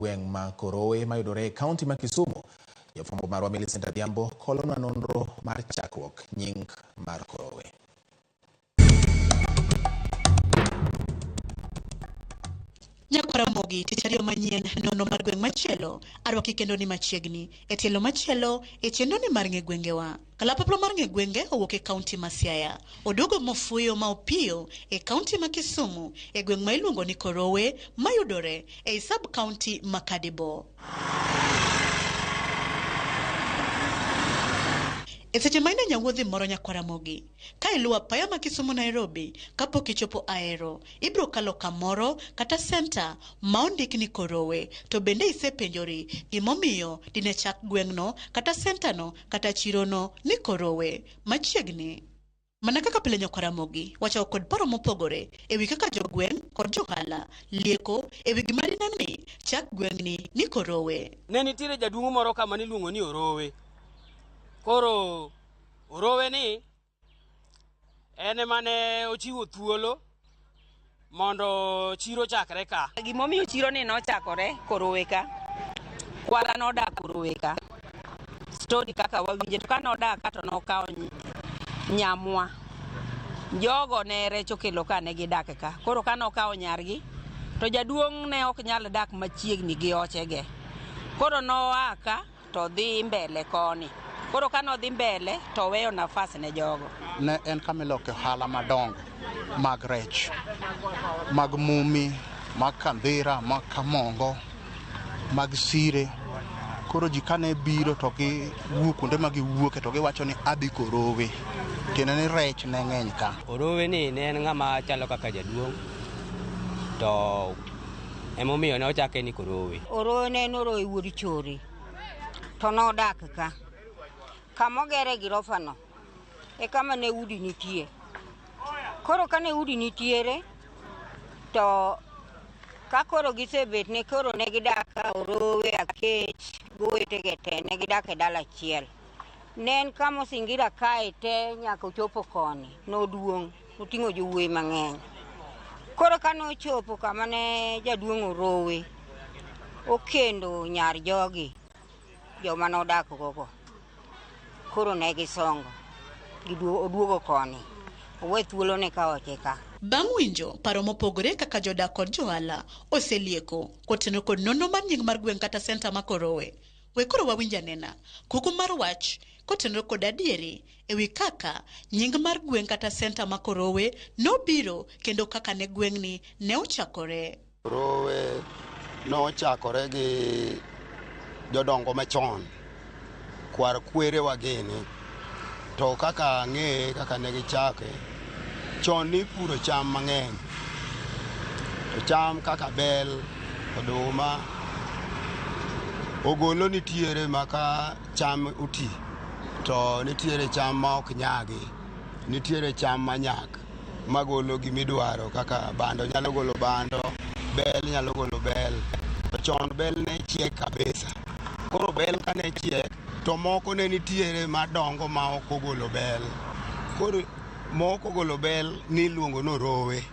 Gweng' ma Korowe mayudore e kaunti ma Kisumu. Jafwambo marwa Millicent Adhiambo kolonwa nonro mar chakruok nying mar Korowe. Nyakwar Ramogi, tich ariyo manyien nono mar gweng' machielo arwaki kendo ni machiegni e tielo machielo e chenro ni mar ng'e gwengewa. Kalapapla mar ng'e gwenge owuok e kaunti ma Siaya. Oduogo mofuyo ma opiyo e kaunti ma Kisumu e gweng' ma iluongo ni Korowe mayudore ei sub kaunti ma Kadibo. E seche ma in e nyawuodhi moro Nyakwar Ramogi, ka iluwo apaya ma Kisumu Nairobi kapok ichopo Ahero, ibiro kalo kamoro kata senta ma ondik ni Korowe, to bende isepenjori gimomiyo dine chak gweng'no kata sentano kata chirono ni Korowe machiegni. Mana kaka pile Nyakwar Ramogi, wachako kod paro mopogore ewi kaka jogweng' kod johala lieko ewi gima dine mi chak gweng'ni ni Korowe. Ne nitiere jaduong' moro kama niluongo ni Orowe. Koro Orowe ni en ema ne ochiwo thuolo mondo chiro chakre ka. Gimomiyo chiro ni nochakore Korowe ka, kwara nodak Korowe ka. Story kaka wawinje to kane odak ka to nokawo nyamwa. Jogo ne rech okelo ka ne gidak ka. Koro kane okawo nyargi to jaduong' ne ok nyal dak machiegni gi ochege. Koro noa ka to dhi mbele koni. Koro kane odhi mbele to oweyo nafas ne jogo. Ne en kama iloke ohala madongo mag rech, mag mumi, mag kandhira, mag kamongo, mag sire. Koro ji kane biro to giwuok kuonde ma giwuoke to giwacho ni adhi Korowe. Tiende ni rech ne ng'eny ka. Orowe ni ne en ng'ama chalo kaka jaduong' to emomiyo ne ochake ni Korowe. Orowe ne en Orowe wuod Chore to nodak ka. Kama ogere girofa no e kama ne udi nitie. Koro kane udi nitiere to ka koro gisebet ne koro ne gidak ka Orowe, Akech gowetege te ne gidak e dala achiel. Ne en kama osingira kae te nyaka ochopo koni, noduong', oting'o jowuoyi mang'eny. Koro kane ochopo kama ne jaduong' Orowe okendo nyar jogi, joma nodak gogo. Koro ne gisongo, oduogo koni, owe thuolo ne ka oche ka. Bang' winjo paro mopogore kaka jodak kod johala oselieko kotenore kod nonro mar nying mar gweng' kata senta ma Korowe, we koro wawinj anena kuku mar wach kotenore kod adieri ewi kaka nying mar gweng' kata senta ma Korowe nobiro kendo kaka ne gweng'ni ne ochakore. Korowe nochakore gi jodongo machon, kwar kwerewa gini. To kaka ang'eye kaka ne gichake, chon nipuro cham mang'eny. To cham kaka bel, oduma, ogolo nitiere ma ka cham oti to nitiere cham ma ok nyagi, nitiere cham manyak magolo gimidwaro kaka bando nyalo golo bando, bel nyalo golo bel. To chon bel ne chiek kabisa. Koro bel kane chiek to moko ne nitiere madongo ma ok ogolo bel. Koro ma ok ogolo bel niluongo ni Orowe.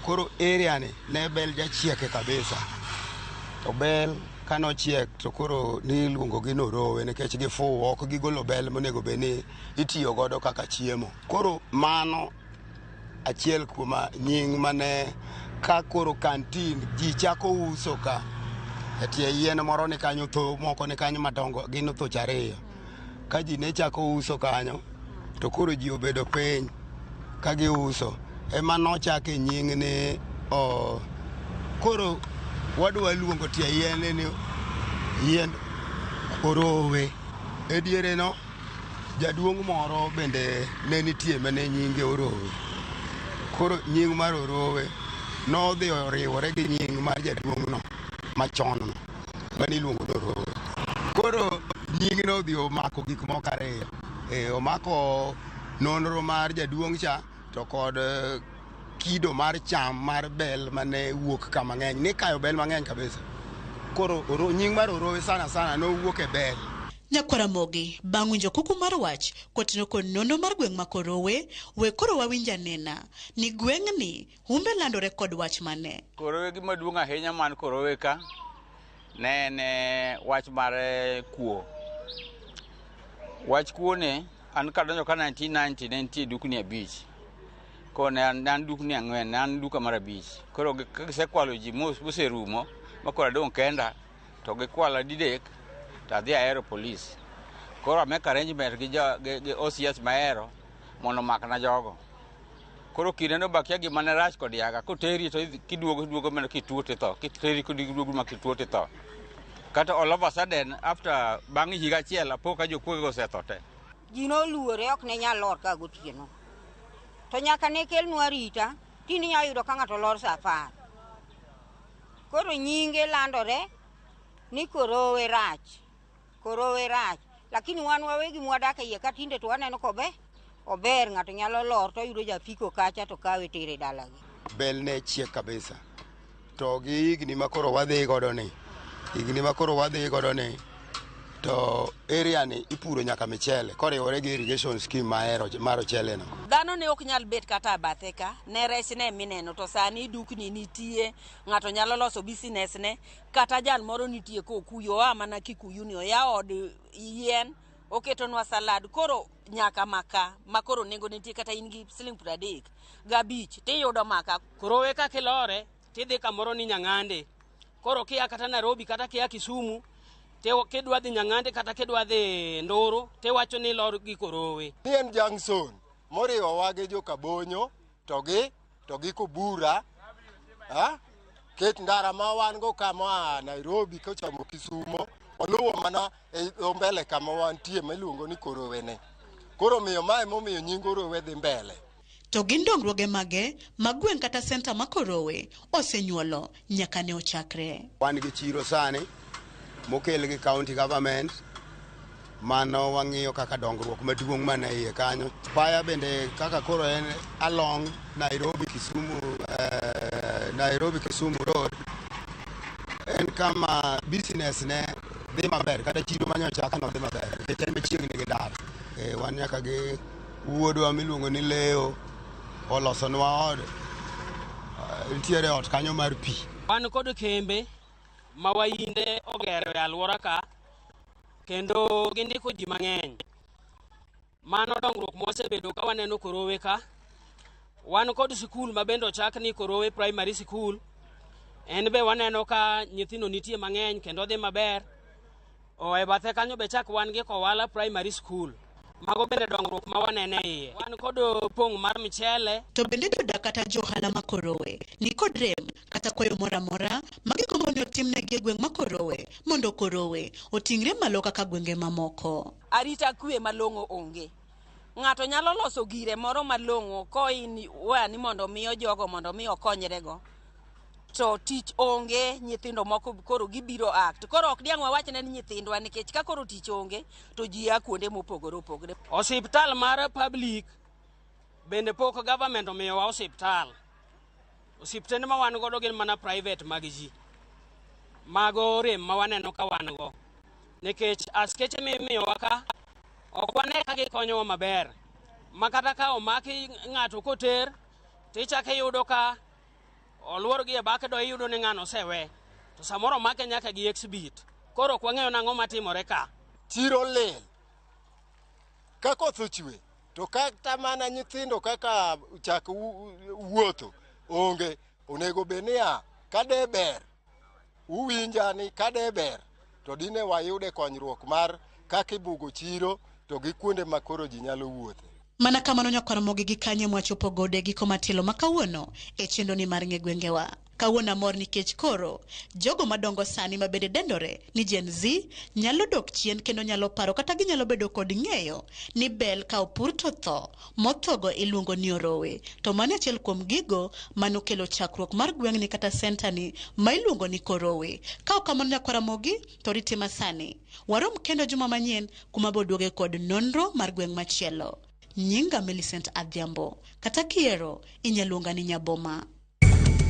Koro area ni ne bel jachieke kabisa. To bel kanochiek to koro niluongo gi ni Orowe nikech gifuwo ok gigolo bel monego bed ni itiyo godo kaka chiemo. Koro mano achiel kuom nying mane ka koro kantin ji chako uso ka e tie yien moro ni kanyo, tho moko ni kanyo madongo gin othoch ariyo. Ka ji ne chako uso kanyo to koro ji obedo piny ka giuso ema nochake nying ni koro wadwa luongo tie yien ni yiend Orowe. E diere no jaduong' moro bende ne nitie mane nyinge Orowe. Koro nying mar Orowe nodhi oriwore gi nying mar jaduong' no machon no mane iluongo ni Orowe. Koro nying no odhi omako gik moko ariyo. Omako nonro mar jaduong' cha to kod kido mar cham mar bel mane wuok kama ng'eny. Nikayo bel mang'eny kabisa. Koro nying mar Orowe sana sana nowuok e bel. Nyakwar Ramogi, bang' winjo kuku mar wach kotenore kod nonro mar gweng' ma Korowe, we koro wawinj anena ni gweng'ni humbe landore kod wach mane. Korowe gima duong' ahinya man Korowe ka Ne en wach mar kuo. Wach kuo ni an kadonjo ka 1990 ne nitie dukni 5. Koro ne an dukni 4, ne an duka mar 5. Koro ka gisekwalo ji moserumo, ma koro adong' kenda, to gikwala didek, to adhi ahero polis. Koro amake arrangement gi OCS mahero mondo omakna jogo. Koro kindeno be akia gima ne rach kod yaga, koteri to kiduogo duogo mana kituo titho, kiteri kiduogo mana kituo titho. Kata all of a sudden after bang' higa achiel apo ka jokuoge osetho te. Ji noluore ok ne nyal lor ka gotieno. To nyaka ne kelnwa arita, tinde inyalo yudo ka ng'ato lor sa 10. Koro nyinge landore ni Korowe rach, Korowe rach. Lakini wan wawegi mwadak e iye ka tinde to waneno kobe ober, ng'ato nyalo lor to yudo japiko kacha to kawe tere dalagi. Bel ne chiek kabisa. To gi higni ma koro wadhi godo ni, higni ma koro wadhi godo ni, to area ni ipuro nyaka michele koriwore gi irrigation scheme mahero mar ochele no. Dhano ne ok nyal bet kata bathe ka, ne rech ne mineno to sani dukni nitie, ng'ato nyalo loso business ne, kata jal moro nitie kokuyo oa mana Kikuyu ni oyawo od yien, oketonwa salad, koro nyaka maka ma koro nengo nitie kata in gi siling 35 tiyudo maka. Korowe ka kilore tidhi kamoro ni Nyang'ande. Koro kia kata Nairobi kata kia Kisumu, kidwa dhi Nyang'ande kata kidwa dhi Nduru, tiwacho ni lor gi Korowe. Ni en junction moriwowa gi jo Kabonyo to gi Kobura, ket ndara ma wan go kama Nairobi kochomo Kisumo, oluwo mana e dho mbele kama wantie miluongo ni Korowe ne. Koro miyo mae momiyo nying Korowe dhi mbele. To gin dongruoge mage ma gweng' kata senta ma Korowe osenyuolo nyaka ne ochakre. Wan gi chiro sani mokel gi county government, mano wang'iyo kaka dongruok maduong' mana iye kanyo. Paya bende kaka koro en along Nairobi Kisumu, Nairobi Kisumu road, en kama business ne dhi maber, kata chiro manyocha no dhi maber nikech en machiegni gi ndara. Wan nyaka gi wuodwa miluongo ni Leo olosonwa od, nitiere ot kanyo mar pi. Wan kod kembe ma wainde ogero e alwora ka, kendo gindiko ji mang'eny. Mano dongruok mosebedo ka waneno Korowe ka. Wan kod sikul ma bende ochak ni Korowe Primary School. En be waneno ka nyithindo nitie mang'eny kendo dhi maber. E bathe kanyo be chak wan gi Kowala Primary School. Mago bende dongruok ma waneno e iye. Wan kod pong' mar michele. To bende jodak kata johala ma Korowe ni kod rem kata kwayo moro amora ma gigombo ni otimnegi e gweng' ma Korowe mondo Korowe oting're malo kaka gwenge mamoko. Arita kwe malong'o onge. Ng'ato nyalo loso gire moro malong'o koin ni mondo miyo jogo mondo mi okonyrego. To tich onge, nyithindo moko koro gibiro act. Koro ok diang' wawachne ni nyithindwa nikech ka koro tich onge to ji a kuonde mopogore opogore. Osiptal mar public bende pok government omiyowa osiptal. Osiptende ma wan godo gin mana private mag ji. Mago rem ma waneno ka wan go. Nikech askeche mimiyowa ka ok wane ka gikonyowa maber. Ma kata ka omaki ng'ato koter tichako iyudo ka oluor gi e bathe do iyudo ni ng'ano osewe. To samoro omake nyaka gi exhibit. Koro ok wang'eyo nang'o matimore ka. Chiro lil. Ka koth ochwe to kata mana nyithindo kaka chak wuotho onge. Onego bed niya ka de ber, uwinja ni ka de ber to dine wayude konyruok mar kaka ibugo chiro to gi kuonde ma koro ji nyalo wuothe. Mana kamano nyakwar Mogi gi kanye mwachopo godo e giko matielo ma kawuono e chenro ni mar ng'e gwengewa. Kawuono amor nikech koro jogo madongo sani ma bende dendore ni Gen Z nyalo dok chien kendo nyalo paro kata ginyalo bedo kod ng'eyo ni bel ka opur to tho, mothogo iluongo ni orowe. To mano achiel kuom gigo manokelo chakruok mar gweng'ni kata senta ni ma iluongo ni Korowe. Ka ok kamano nyakwar Mogi to rite masani. Warom kendo juma manyien kuma boduoge kod nonro mar gweng' machielo. Nyinga Millicent Adhiambo. Kata kiero, inyaluonga ni Nyaboma.